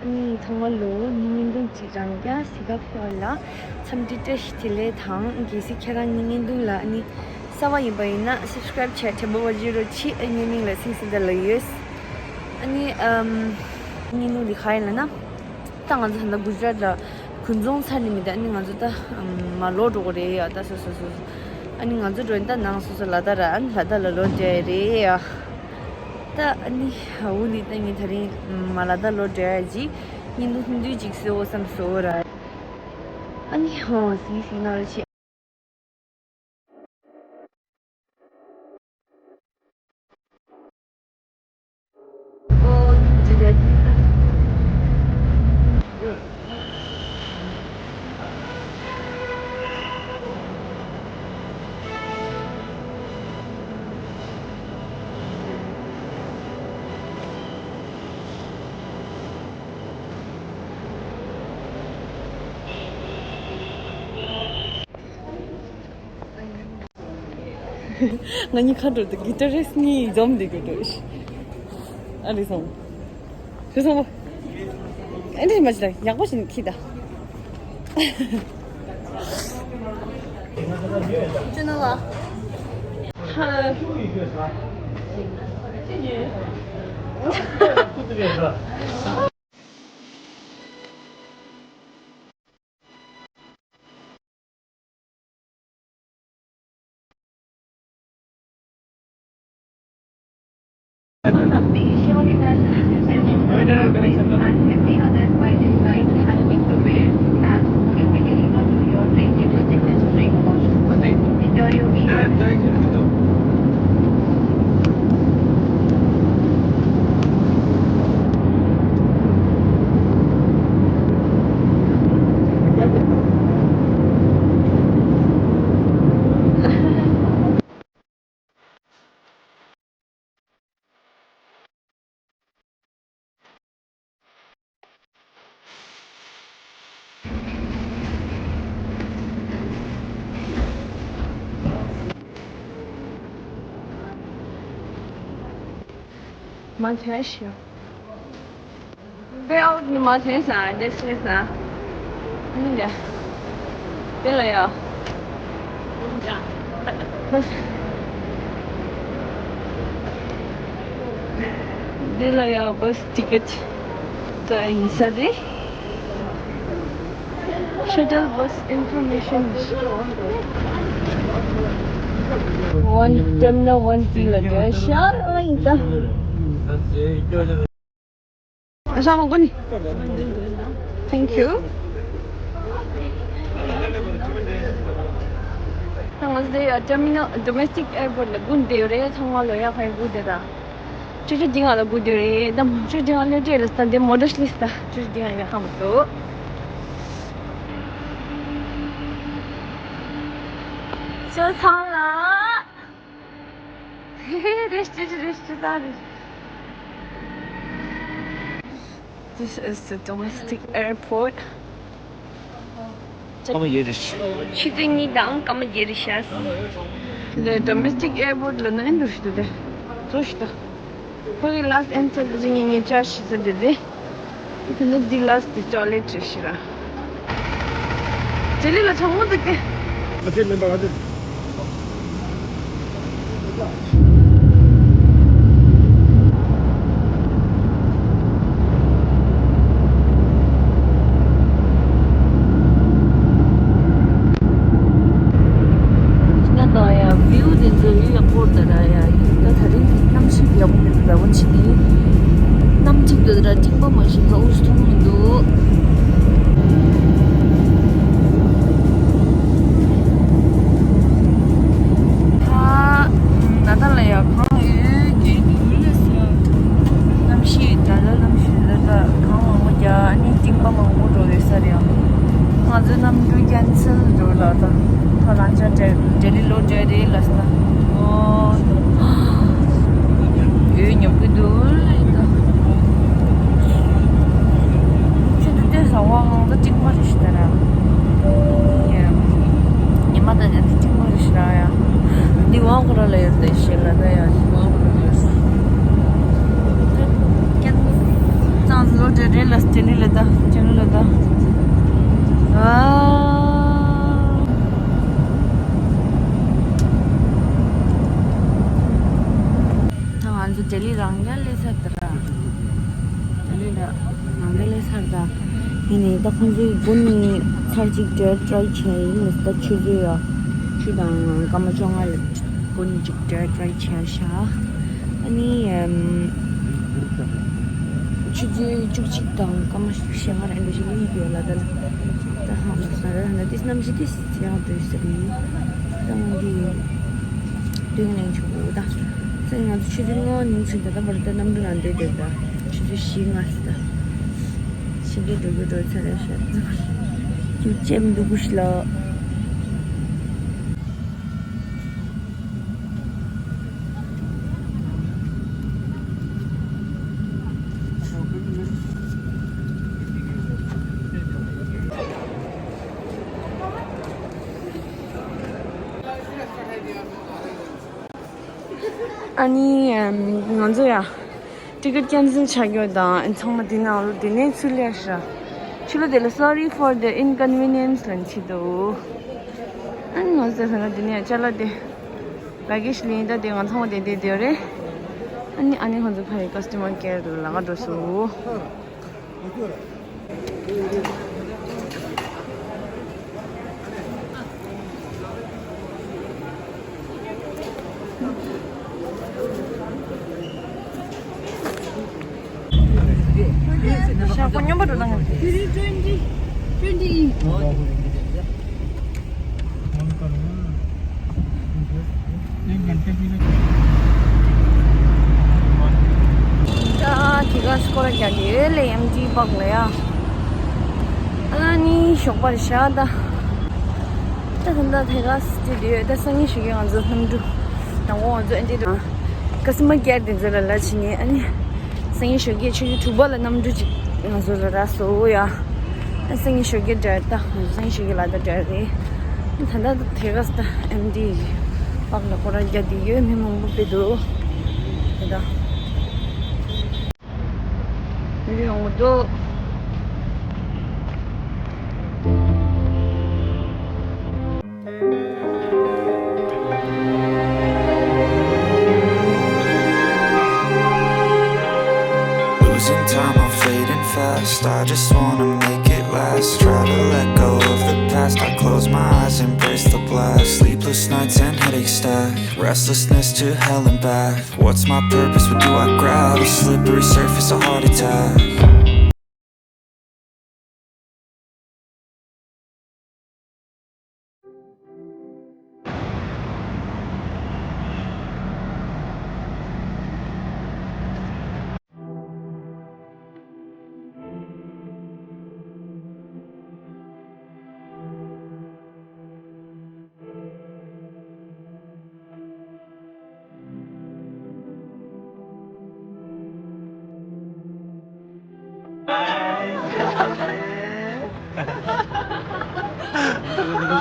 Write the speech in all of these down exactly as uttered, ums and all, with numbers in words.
ཨ་ནི་ཚང་མ་ལོ་ནི་བརྙན་ཐུང་གཅིག་རང་རྐྱ་སི་ག་ཕོ་ལ་འཚམས་འདྲི་བཀྲ་ཤིས་བདེ་ལེགས་དང་། གལ་སྲིད་ཁྱེད་རང་ནི་བརྙན་ཐུང་ལ་ཨ་ནི་གསར་པ་ཡིན་པ་ཡིན་ན་སབ་སི་ཀ་རེབ་བྱས་དྲན་པ་བརྗེད་རོགས་གྱིས། ཨ་ནི་མིང་ལ་སིང་སིང་དར་ལ་ཡོད། ཨ་ནི་ཨམ་བརྙན་ཐུང་འདི་ག་ཡིན་ལབ་ན། ད་ང་ཚོ་ད་ལྟ་གུ་ཇི་རཱཏ་ལ་དགུན་ཚོང་ཚར་ནི་མི་འདུག་ཨ་ནི་ང་ཚོ་ད་ཨམ་མར་ལོག་འགྲོ་གི་རེད་ཡ། ད་སོ་སོ་སོ་སོ། ཨ་ནི་ང་ཚོ་འགྲོ་ཡིན་ད་ནང་སོ་སོ་ལ་དྭགས་ར། ཨ་ནི་ལ་དྭགས་ལ་ལོག་འགྲོ་ཡ་རེད་ཡ། ད་ཨ་ནི་འུ་ནི་ད་ངས་ད་རིང་མར་ལ་དྭགས་ལོག་འགྲོ་ཡ་གྱི་བརྙན་ཐུང་ཐུང་ཐུང་ཅིག་བཟོ་བསམ་སོང་ར། ཨ་ནི་ཧོ་སིང་སིང་ནོར་ཆེ། ང་གཉིས་ཁ་འགྲོ་དུས་གི་ཊ་རིསི་གཉིས་འཛོམས་འདི་གི་འགྲོ། ཨ་རི་སོང་། རི་སོང་བ། ཨེ་འདྲ་མ་བྱེད་ད། ཡག་པོ་ཞིག་ཁྱི་ད། ཅི་ན་ལ། ཧ། མ་ཐོན་ཤག་པེ་ཨའུ་ནི་མ་ཐོན་ས། འདི་ཤེས་ས། ཨ་ནི་འདི། འདི་ལ་ཡ། འདི་ལ་ཡ་བྷ་སི་ཊི་ཀེ་ཊི་འདྲ་ཡིན་ས་རེད། Shuttle bus information. One, terminal one B ལ་འགྲོ་ཤག་ཨ་ཡིན་ད། ཨ་ཤ་མ་གོ་ནི། Thank you. ང་ཚོ་དེ་ཡ་ཊར་མི་ནལ་ཌོ་མེ་སི་ཊིག་ཨེར་པོར་ཊི་ལ་སྒུག་བསྡད་ཡོད་རེད། ཚང་མ་ལོ་ཡ་ཁ་ཡ་སྒུག་བསྡད་ད། ཅོ་ཅོ་འདི་ང་ལ་སྒུག་བསྡད་ཡོད་རེད། ད་མོ་ཅོ་འདི་ང་སླེབས་རེད་ལ་ས། འདི་མོ་ཊ་སླེབས་ས། ཅོ་ཅོ་འདི་ང་ཡ་ཧ་མ་ཏོ། ཅོ་ཚང་ལ། རེ་ཞིག་རེ་ཞིག་ད་རེ། This is the domestic airport. ཀ་མ་ཡེ་རེ་ཤ། ཆུ་ཚོད་གཉིས་དང་སྐར་མ་བརྒྱད་རེ་ཤ། ལས་ཌོ་མེ་སི་ཊིག་ཨེར་པོར་ཊི་ལ་ན་ཨེ་འདུག་ཞུ་དེ། ཚོ་ཞུ་དེ། ཁོ་གི་ལ་སི་ཊི་ཨེན་ཊི་ལ་ངེད་ངེད་ཅག་ཤི་ས་དེ་དེ། དེ་ནི་འདི་ལ་སི་ཊི་ཊོའི་ལེ་ཊི་རེད་ཤི་ར། ཇེ་ལི་ལ་ཆང་མོ་འདུག་གི། ཨ་ཅེ་མེན་པ་ཨ་ཅེ། ང་དང་ཡ་བིའུ་དེ་ཚོ་ཡོད་ཡག་པོ་རེད་ད་ར་ཡ། ད་ད་རིང་གནམ་གཤིས་ཡག་པོ་མི་འདུག་ད་འོན་ཆི་ནི་གནམ་གཅིག་ཏུ་ར་སྤྲིན་པ་མ་ཞིག་ཧ་འུ་སུ་མཐོང་མི་འདུག་ད་ན་ད་ལ་ཡ་གང་ཡོད་ཀྱི་འདུག་ལ་སོ། གནམ་གཤིས་ད་ལ་གནམ་གཤིས་ལ་ད་གང་མང་པོ་རྒྱག་ཨ་ནི་སྤྲིན་པ་མང་པོ་འགྲོ་རེད་ས་རེད་ཡ། ང་ཚོའི་གནམ་གྲུ་ཁེན་སལ་འགྲོ་ལ་ད། ད་རང་ཅག་ཌེ་ལི་ལོ་ཌེ་ལི་ལ་ས། ཨོ། ཡོད་ཉོབ་ཀྱི་འདུག་ལ་ད། ཆུ་ཚོད་དེ་ཟ་བ་ང་ཚོ་གཅིག་པ་རེད་ཤི་ད་ར། ཡ། ཉི་མ་ད་ཉི་ཚེ་གཅིག་པ་རེད་ཤི་ར་ཡ། འདི་ཝང་ཁོ་ར་ལ་ཡོད་དེ་ཤི་ལ་ད་ཡ་ཝང་ཁོ་ར་ལ་ཡོད། ཁེན་སལ་ལོ་ཌེ་ལི་ལ་ཌེ་ལི་ ད་ཁོང་ཚོའི་སྒོ་ནས་ཚར་གཅིག་འབྲེལ་ཊི་རའེ་བྱས་ཡིན། ད་ཆུ་ཚོད་ཡ་བཅུ་དང་སྐར་མ་བཅོ་ལྔ་ལ་སྒོ་ནས་གཅིག་འབྲེལ་ཊི་རའེ་བྱས་ཤག་ཨ་ནི་ཨམ། ཆུ་ཚོད་བཅུ་གཅིག་དང་སྐར་མ་ཞེ་ལྔ་རེ་འདྲ་ཞིག་སླེབས་ཡོད་ལ། ད་ད་ཧ་མ་སོང་ར། ད་དེ་གནམ་གཤིས་དེ་ཡག་འགྲོ་ས་རེད། ད་འོན་ཏེ་སྟོན་ལེན་ཆོག་གོ། ད་ས་ང་ཚོ་ཆུ་ཚོད་ལྔ་ཉིན་ཚུན་ད་ལྟ་བར་ད་གནམ་གྲུ་ནང་བསྡད་བསྡད། ད་ཆུ་ཚོད་བཞི་ལྔ་ཙམ་ད་ཕྱི་རྒྱལ་འགྲོ་རྒྱུ་འགྲོ་ཚར་རེད་ཤག་རྒྱུ་ཅེམ་འདུག་གུ་ཤི་ལ། ཨ་ནི་ང་ཚོ་ཡ་ཊི་ཀེ་ཊི་ཁེན་སེལ་ཆགས་ཡོད་དང་། ཚང་མ་དེ་ནང་ལོ་དེ་ནས་ཚུར་སླེབས་ཤག་ཕྱི་ལོགས་དེ་ལ་sorry for the inconvenience ལབ་བྲིས་འདུག་ཨ་ནི་ང་ཚོ་ཟེར་ན་དེ་ནས་ཅ་ལག་དེ་ལ་གེ་ཇི་ལེན། ད་དེ་ང་ཚང་མ་དེ་དེ་དེ་རེད། ཨ་ནི་ཨ་ནི་ཁོང་ཚོ་ཕ་གི་ཀ་སི་ཊ་མར་ཀེར་ལ་ལ་ག་འགྲོ་སོང་། ཞག་པོ་སྙོམས་པོ་འགྲོ་དང་། ད་དེ་ག་སྐོར་རྒྱག་གི་ཡོད་ལེ། ཨེམ་ཊི་པག་ལ་ཡ། ཨ་ལ་ནི་ཞོགས་པར་ཤ་ད། ད་ད་ད་དེ་ག་སི་ཊི་དེ་ཡོད། ད་སང་ཉིན་ཞོགས་ཀས་ང་ཚོ་གནམ་གྲུ་དང་པོ་ང་ཚོ་ཨེམ་ཊི་དང་ཀ་སི་མར་ཀེར་དེ་ཚོ་ལ་ལབ་བྱས་ནས། ཨ་ནི་སང་ཉིན་ཞོགས་ཀས་ཆུ་ཚོད་དྲུག་པ་ལ་གནམ་གྲུ་ཅིག་ང་ཚོ་ལ་རག་སོང་ཡ། ཨ་སང་ཉིན་ཞོགས་ཀས་འགྲོ་ཡ། ད་ང་ཚོ་སང་ཉིན་ཞོགས་ཀས་ལ་ད་འགྲོ་ཡ་རེད། ད་ད་དེ་ག་ས་ད་ཨེམ་ཊི་པག་ལ་སྐོར་ར་རྒྱག་དེ་ཡོད། མི་མང་པོ་དཔེ་འདུག་ད་ད། མི་ཡོང་གི་འདུག Losing time, I'm fading fast. I just wanna make it last. Try to let go of the past. I close my eyes, embrace the blast. Sleepless nights and headaches stack. Restlessness to hell and back. What's my purpose? What do I grab? A slippery surface, a heart attack.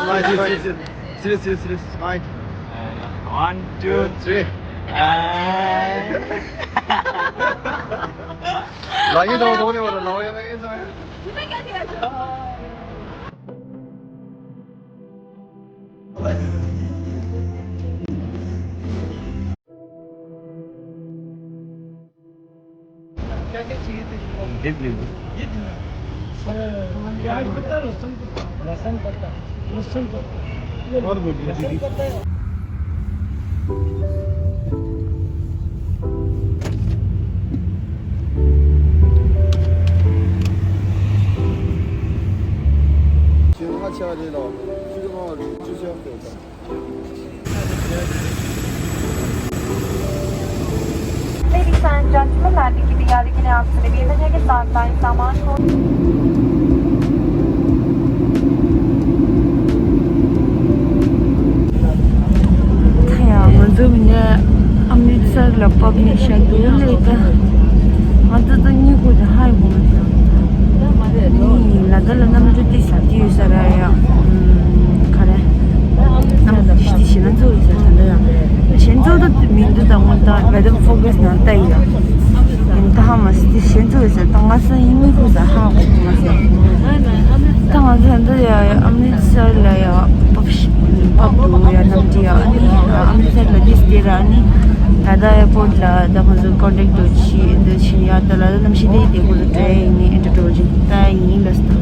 Smile, smile. Serious, serious, serious. Smile. One, two, three. ལག་གཡས་དང་གདོང་ནས་བར་ལ་ལག་གཡས་ལ་ཨེ་ཚང་Ladies and gentlemen, landing की तैयारी के लिए आप सभी विभिन्न के साथ लाइन सामान को ད་ཡང་ང་ཚོ་མི་ནས་ཨམ་རིད་སར་ལ་བབས་ནས་ཤར་དུ་སླེབས་ད། ང་ཚོ་ད་གཉིད་ཁུག་ད་ཧ་ཡོང་མ་སོང་། ནི་ལ་དྭགས་ལ་གནམ་གྲུ་ཏི་ཟ་གི་ཡོད་ས་ར་ཡ། ག་རེ། གནམ་གྲུ་ཏི་ཞེ་ན་ཚོ་ཡོད་ས་ད་ད་ཡ། གཞན་ཚོ་ད་མི་འདུག་ད་ངོ་ད་weather forecast ནང་ལྟ་ཡི་ཡ། ད་ཧ་མ་སི་ཏི་གཞན་ཚོ་ཡོད་ས་ད་ང་ས་ཡིན་མི་ཁུག་ས་ཧ་གོ་མ་སོང་། ད་ང་ཚོ་ད་ཡ་ཨམ་རིད་སར་ལ་ཡ་བབས་ཤི་བབས་འདུག་ཡ། གནམ་གྲུ་ཡ། ཨ་ནི་ཨམ་རིད་སར་ལ་ཏི་སྟེ་ར། ཨ་ནི་ལ་དྭགས་ཨེར་པོར་ཊི་ལ་ད་ཁོང་ཚོ་ཀོན་ཊེག་འགྲོ་ཆི་འདི་ཆི་ཡ། ད་ལ་དྭགས་གནམ་གཤིས་དེ་དེ་ཁོང་ཚོ་འགྲོ་ཡ་ཡིན་ནི་ཨེ་འདྲ་འགྲོ་ཅིག་ལྟ་ཡ་ཡིན་ལ་སོང་།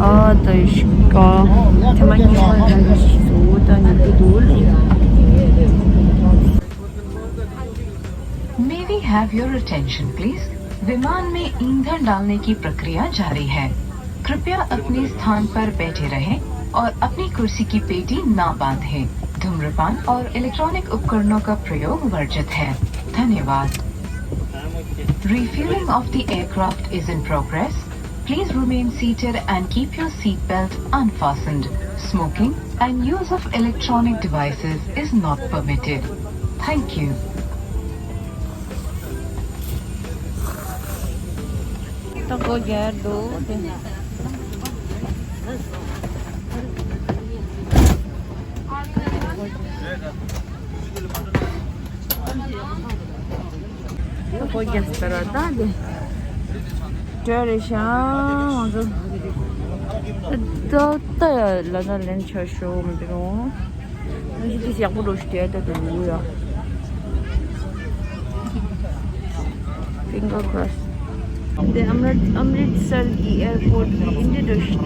ཨ་ད་ཤི་ཀ་ཐེ་མ་ཉི་མ་ལ་ལ་ཤི་སོ་ད་ནི་ཏི་དུ་ལེ། May we have your attention, please? विमान में ईंधन डालने की प्रक्रिया जारी है। कृपया अपने स्थान पर बैठे रहें और अपनी कुर्सी की पेटी ना बांधें। धूम्रपान और इलेक्ट्रॉनिक उपकरणों का प्रयोग वर्जित है। धन्यवाद। Refueling of the aircraft is in progress. Please remain seated and keep your seat belt unfastened. Smoking and use of electronic devices is not permitted. Thank you. ཁོ་རྒྱ་སྟར་བ་ད་དེ་སྤྲད་རེད་ཤག་ང་ཚོ་ད་ལྟ་ཡ་ལ་ད་ལན་ཆ་ཤོ་མི་འདུག་རུང་ང་ཚོ་དེ་ཡག་པོ་འགྲོ་ཤི་དེ་ད་དུ་ཡ། Finger crossed. འདི་ཨམ་རི་ཨམ་རིད་སར་གྱི་ཨེར་པོར་གྱི་འདི་འགྲོ་ཤི་ད།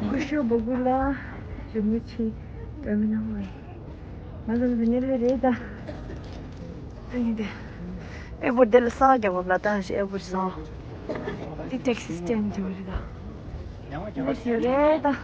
སྐུ་ཞབས་སྦུ་གུ་ལ་རིན་པོ་ཆེ་བཀའ་མོལ་གནང་བ་ཡིན། ང་ཚོ་འདི་ནས་ལས་རེད་ད། ཨེ་ཡིན་ཏེ། ཨེ་བོ་དེ་ལ་ས་རྒྱབ་ལ་ད་ཞེ་ཨེ་བོ་ས། འདི་ཊེག་སི་སི་ཊེན་ཌི་རེད་ད། ལས་ཞེ་རེད་ད།